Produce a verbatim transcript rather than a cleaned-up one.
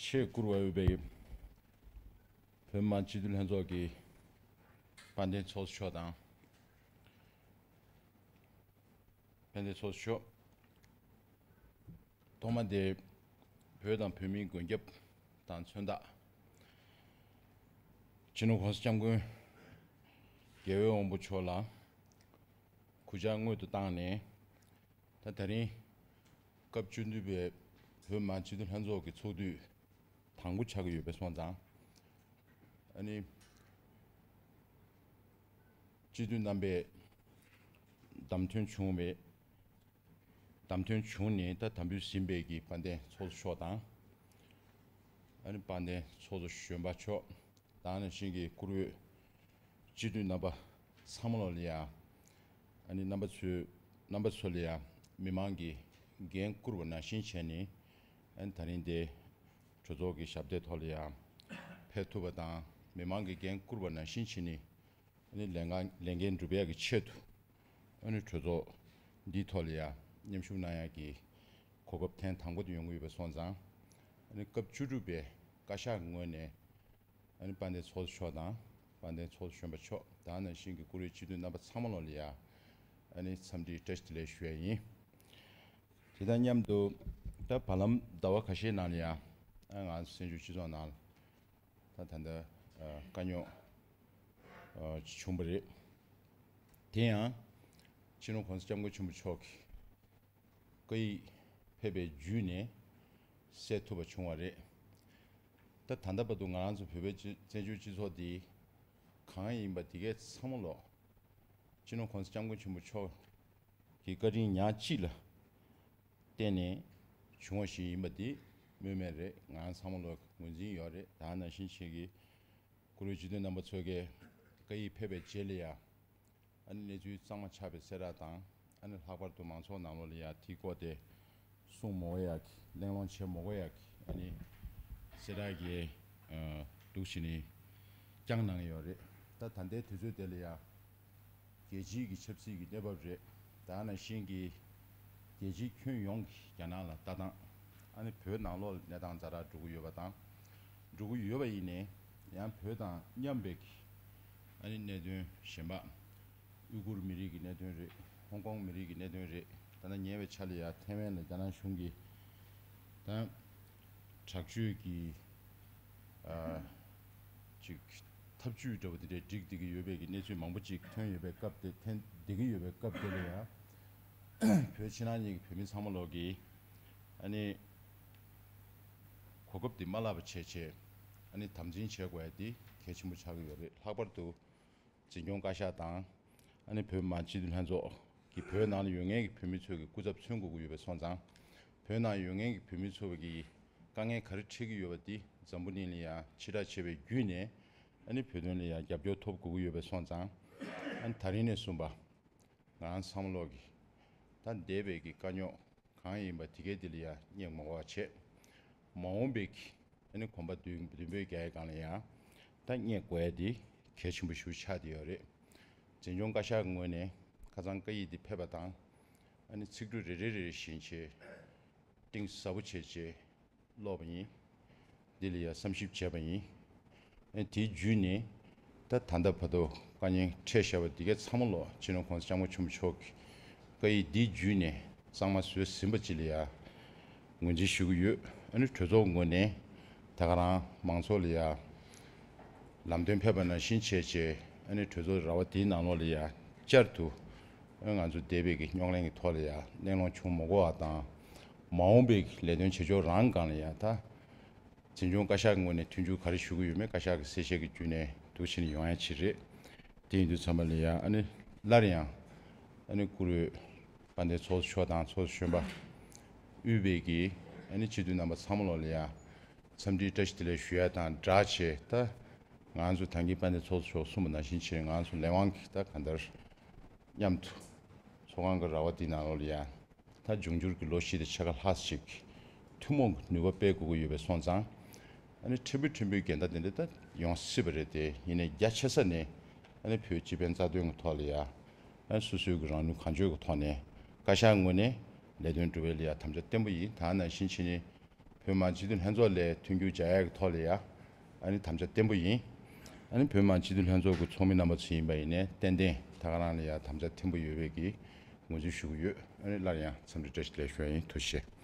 ཆེད་བཀུར་བ་འོས་པའི་བོད་མི་མང་སྤྱི་འཐུས་ལྷན་ཚོགས་ཀྱི་དཔལ་ལྡན་ཚོགས་གཙོ་མཆོག་དང་། དཔལ་ལྡན་ཚོགས་གཙོ་མཆོག་ཐོག་མ་དེ་བོད་དང་བོད་མིའི་མགོན་སྐྱབས་དང་མཚོན་རྟགས། སྤྱི་ནོར་༸གོང་ས་༸སྐྱབས་མགོན་རྒྱལ་བའི་དབང་པོ་མཆོག་ལ་གུས་ཕྱག་སྔོན་དུ་བཏང་ནས། ད་དེ་རིང་སྐབས་བཅུ་བདུན་པའི་བོད་མི་མང་སྤྱི་འཐུས་ལྷན་ཚོགས་ཀྱི་ཚོགས་དུས་དང་པོ་ཆགས་ཀྱི་ཡོད་པ་སོང་ཙང་། ཨ་ནི་སྤྱི་འཐུས་རྣམ་པས་བདམས་ཐོན་བྱུང་བའི་བདམས་ཐོན་བྱུང་ནས་ད་དམ་འབུལ་ཟིན་པའི་གི་དཔལ་ལྡན་ཚོགས་གཙོ་མཆོག་དང་། ཨ་ནི་དཔལ་ལྡན་ཚོགས་གཙོ་གཞོན་པ་མཆོག་དང་ནང་བཞིན་གྱི་བཀུར་འོས་སྤྱི་འཐུས་རྣམ་པ་ཚང་མ་ལོ་ལ་ཡ། ཨ་ནི་རྣམ་པ་ཚོས་རྣམ་པ་ཚོ་ལ་ཡ་མི་མང་གི་འགན་བཀུར་བ་ནང་བཞིན་བྱས་ནས། ཨ་ནི་ད་རིང་འདི་གྲོས་ཚོགས་ཀྱི་ཞབས་སྟེགས་ཐོག་ལ་ཡ་ཕེབས་ཐུབ་པ་དང་། མི་མང་གི་འགན་བཀུར་བ་ནང་བཞིན་བྱས་ནས། ཨ་ནི་ལས་འགན་ལས་འགན་འགྲུབ་ཡག་གི་ཆེད་དུ། ཨ་ནི་གྲོས་ཚོགས་འདིའི་ཐོག་ལ་ཡ་མཉམ་ཞུགས་གནང་ཡག་གི་གོ་སྐབས་ཐེངས་དང་པོ་དེ་ཡོང་གི་ཡོད་པ་སོང་ཙང་། ཨ་ནི་སྐབས་བཅུ་དྲུག་པའི་བཀའ་ཤག་གི་ངོས་ནས། ཨ་ནི་དཔལ་ལྡན་ཚོགས་གཙོ་མཆོག་དང་། དཔལ་ལྡན་ཚོགས་གཙོ་གཞོན་པ་མཆོག་དང་ནང་བཞིན་གྱི་བཀུར་འོས་སྤྱི་འཐུས་རྣམ་པ་ཚང་མ་ལོ་ལ་ཡ། ཨ་ནི་འཚམས་འདྲིའི་བཀྲ་ཤིས་བདེ་ལེགས་ཞུ་ཡ་ཡིན། དེ་དང་མཉམ་དུ་ད་བར་ལམ་ཟླ་བ་ཁ་ཤས་ནང་ལ་ཡ། ཨ་ང་ཚོ་བཙན་བྱོལ་སྤྱི་ཚོགས་ནང་ད་ད་ལྟ་ཨ་དཀའ་རྙོག་ཨ་ཅིག་བྱུང་བ་རེད། དེ་ཡང་སྤྱི་ནོར་༸གོང་ས་༸སྐྱབས་མགོན་ཆེན་པོ་མཆོག་གིས་བཀའ་ཡིག་ཕེབས་པའི་བརྒྱུད་ནས་སེལ་ཐུབ་པ་བྱུང་བ་རེད། ད་ད་ལྟ་བར་དུ་ང་རང་ཚོ་བོད་པའི་སྤྱི་བཙན་བྱོལ་སྤྱི་ཚོགས་འདི་གང་ཡིན་པ་འདི་གའི་ཚང་མ་ལོ། སྤྱི་ནོར་༸གོང་ས་༸སྐྱབས་མགོན་ཆེན་པོ་མཆོག་གི་བཀའ་དྲིན་ཉག་གཅིག་ལ་བརྟེན་ནས་བྱུང་བ་ཞིག་ཡིན་པ་འདི་སྨོས་མེད་རེད། ང་ཚང་མ་ལོ་ངོས་འཛིན་ཡོད་རེད། ད་ནང་བཞིན་ཆེད་ཀྱི་བཀུར་འོས་སྤྱི་འཐུས་རྣམ་པ་ཚོ་གིས་བཀའ་ཡིག་ཕེབས་པའི་རྗེས་ལ་ཡ། ཨ་ནི་གནས་ཚུལ་གཙང་མ་ཆགས་པའི་གསལ་བསྒྲགས་དང་། ཨ་ནི་ལྷག་པར་དུ་མང་ཚོགས་ནང་ལོགས་ལ་ཡ་དེའི་སྐོར་དེ་གསུང་མ་དགོས་ཡག་གི། གླེང་སློང་བྱེད་མ་དགོས་ཡག་གི། ཨ་ནི་གསལ་བསྒྲགས་ཀྱི་ཨ་འདུག་བྱས་ནས་བསྐྱངས་གནང་གི་ཡོད་རེད། ད་ད་ལྟའི་དུས་ཚོད་དེ་ལ་ཡ། རྒྱལ་སྤྱིའི་གི་ཆབ་སྲིད་ཀྱི་གནས་བབ་རེད། ད་ནང་བཞིན་གྱི་རྒྱལ་སྤྱིའི་ཁྱོན་ཡོངས་ཀྱི་རྒྱ་ནག་ལ་ལྟ་སྟངས། ཨ་ནི་བོད་ནང་ལོགས་ལ་གནས་སྟངས་ཛ་དྲག་འགྲོ་གི་ཡོད་པ་དང་། འགྲོ་གི་ཡོད་པ་ཡིན་ནའི་ཡང་བོད་དང་མཉམ་པའི་གི་ཨ་ནི་གནད་དོན་གཞན་པ། ཨུ་གུར་མི་རིགས་ཀྱི་གནད་དོན་རེད། ཧོང་ཀོང་མི་རིགས་ཀྱི་གནད་དོན་རེད། ད་ལྟ་ཉེ་བའི་ཆར་ལ་ཡ་ཐའེ་ཝན་ལ་རྒྱ་ནག་གཞུང་གིས་ད་དྲག་སྤྱོད་ཀྱི་ཨ་ཅིག་ཐབས་ཇུས་འདྲ་བོ་དེ་འདྲའི་སྒྲིག་བསྡད་ཀྱི་ཡོད་པའི་གི་གནས་ཚུལ་མང་པོ་ཅིག་ཐོན་ཡོད་པའི་སྐབས་དེ། ཐོན་བསྡད་ཀྱི་ཡོད་པའི་སྐབས་དེ་ལ་ཡ། བོད་ཕྱི་ནང་གཉིས་ཀྱི་བོད་མི་ཚང་མ་ལོག་གིས་ཨ་ནི་གོ་སྐབས་དེ་མ་བརླག་པ་བྱས་བྱས། ཨ་ནི་དམ་འཛིན་བྱེད་དགོས་ཡ་དེ་གལ་ཆེན་པོ་ཆགས་ཀྱི་ཡོད་རེད། ལྷག་པར་དུ་འཛིན་སྐྱོང་བཀའ་ཤག་དང་། ཨ་ནི་བོད་མི་མང་སྤྱི་འཐུས་ལྷན་ཚོགས་ཀྱི་བོད་ནང་ལ་ཡོད་མཁན་གྱི་བོད་མི་ཚོ་གི་སྐུ་ཚབ་མཚོན་དགོས་ཀྱི་ཡོད་པ་སོང་ཙང་། བོད་ནང་ཡོད་མཁན་གྱི་བོད་མི་ཚོ་གི་དཀའ་ངལ་ག་རེ་འཕྲད་ཀྱི་ཡོད་པ་དེ་འཛམ་བུ་གླིང་ལ་ཡང་ཕྱི་བསྒྲགས་བྱས་པའི་བརྒྱུད་ནས། ཨ་ནི་བོད་དོན་ལ་ཡང་རྒྱབ་སྐྱོར་ཐོབ་དགོས་ཀྱི་ཡོད་པ་སོང་ཙང་། ཨ་ནི་ད་རིང་ནས་བཟུང་པ་ང་རང་ཚང་མ་ལོག་གི་ད་འདས་པའི་གི་དཀའ་རྙོག་གང་ཡིན་པ་དེ་གའི་དེ་ལ་ཡ་སྙེག་མ་དགོས་པ་བྱས། མ་འོངས་པའི་གི་ཨ་ནི་གོམ་པ་མདུན་མདུན་སྤོས་རྒྱག་ཡའི་སྒང་ལ་ཡ་ད་སྙེག་དགོས་ཡ་དེ་གལ་ཆེན་པོ་ཞིག་ཆགས་བསྡད་ཡོད་རེད། འཛིན་སྐྱོང་བཀའ་ཤག་གི་ངོས་ནས་ཁ་སང་བཀའ་ཡིག་འདི་ཕེབས་པ་དང་། ཨ་ནི་ཚིག་འབྲུ་རེ་རེ་རེ་རེ་བཞིན་བྱས། གཏིང་ཟབ་པོ་བྱས་བྱས་ཀློག་པ་ཡིན། འདི་ལ་ཡང་བསམ་ཞིབ་བྱས་པ་ཡིན། ཨ་དེའི་བརྒྱུད་ནས་ད་ད་ལྟ་བར་དུ་དཀའ་ངལ་འཕྲད་བཞག་པ་འདི་གའི་ཚང་མ་ལོ། སྤྱི་ནོར་༸གོང་ས་༸སྐྱབས་མགོན་ཆེན་པོ་མཆོག་གི་བཀའ་ཡིག་འདིའི་བརྒྱུད་ནས་གཙང་མ་བཟོས་ཟིན་པ་ཅིག་ལ་ཡང་ངོས་འཛིན་ཞུ་གི་ཡོད། ཨ་ནི་གྲོས་ཚོགས་ངོས་ནས་ད་ག་རང་མང་ཚོགས་ལ་ཡང་ལམ་སྟོན་ཕེབས་པ་ནང་བཞིན་བྱས་བྱས། ཨ་ནི་གྲོས་ཚོགས་ར་བ་འདིའི་ནང་ལོགས་ལ་ཡང་བསྐྱར་དུ་ཨ་ང་ཚོ་འདས་པའི་གི་རྙོག་གླེང་གི་ཐོག་ལ་ཡང་གླེང་སློང་བྱུང་མ་དགོས་པ་དང་། མ་འོངས་པའི་གི་ལས་དོན་བྱེད་ཕྱོགས་རང་སྒང་ལ་ཡང་ད་འཛིན་སྐྱོང་བཀའ་ཤག་གི་ངོས་ནས་མཐུན་འགྱུར་ག་རེ་ཞུ་གི་ཡོད་མེད་བཀའ་ཤག་གི་གསལ་བཤད་ཀྱི་བརྒྱུད་ནས་འདུག་བྱས་ནས་ཡོང་ཡ་ཅིག་རེད། དེ་ཡིན་དུས་ཙམ་པ་ལ་ཡ་ཨ་ནི་སླར་ཡང་ཨ་ནི་བཀུར་འོས་དཔལ་ལྡན་ཚོགས་གཙོ་མཆོག་དང་ཚོགས་གཙོ་གཞོན་པ་དབུས་པའི་གི་ཨ་ནི་སྤྱི་འཐུས་རྣམ་པ་ཚང་མ་ལོ་ལ་ཡ་འཚམས་འདྲིའི་བཀྲ་ཤིས་བདེ་ལེགས་ཞུ་ཡ་དང་སྦྲགས་བྱས། ད་ང་ཚོ་ད་གིན་དཔལ་ལྡན་ཚོགས་གཙོ་མཆོག་གསུངས་པ་ནང་བཞིན་བྱས། ང་ཚོ་ལས་དབང་གི་ད་གང་ལྟར་མཉམ་དུ་ཚོགས་ཁང་གི་ར་བ་འདི་ནང་ལོགས་ལ་ཡ་ད་འབྱུང་འགྱུར་གྱི་ལོ་བཞི་དང་ཕྱེད་ཀ་ལྷག་ཅིག་ཐུན་མོང་གི་ནུས་པ་སྤེལ་དགོས་ཀྱི་ཡོད་པ་སོང་ཙང་། ཨ་ནི་ཕྲན་བུ་ཕྲན་བུའི་འགལ་ཟླ་དེ་འདྲ་ད་ཡོང་སྲིད་པ་རེད་དེ། ཡིན་ནའི་རྒྱ་ཆེ་ས་ནས་ཨ་ནི་བོད་སྤྱི་ཕན་རྩ་དོན་གྱི་ཐོག་ལ་ཡ་ཨ་ནི་སོ་སོའི་གི་རང་ནུས་གང་ལྕོགས་ཀྱི་ཐོག་ནས་བཀའ་ཤག་ངོས་ནས་ལས་དོན་སྒྲུབ་པའི་ལ་ཡ་དམ་བཅའ་བརྟན་པོ་ཡིན། ད་ནང་བཞིན་བྱས་ནས་ བོད་མི་མང་སྤྱི་འཐུས་ལྷན་ཚོགས་ལ་མཐུན་འགྱུར་བྱ་ཡག་གི་ཐོག་ལ་ཡ། ཨ་ནི་དམ་བཅའ་བརྟན་པོ་ཡིན། ཨ་ནི་བོད་མི་མང་སྤྱི་འཐུས་ལྷན་ཚོགས་ཀྱི་ཚོགས་མི་རྣམ་པ་ཚོ་ཡིན་པ་ཡིན་ནའི་ཏན་ཏན་ད་ག་རང་ལ་ཡ་དམ་བཅའ་བརྟན་པོ་ཡོད་པའི་གི་ངོས་འཛིན་ཞུ་གི་ཡོད། ཨ་ནི་སླར་ཡང་འཚམས་འདྲི་བཀྲ་ཤིས་བདེ་ལེགས་ཞུ་ཡ་ཡིན། ཐུགས་རྗེ་ཆེ།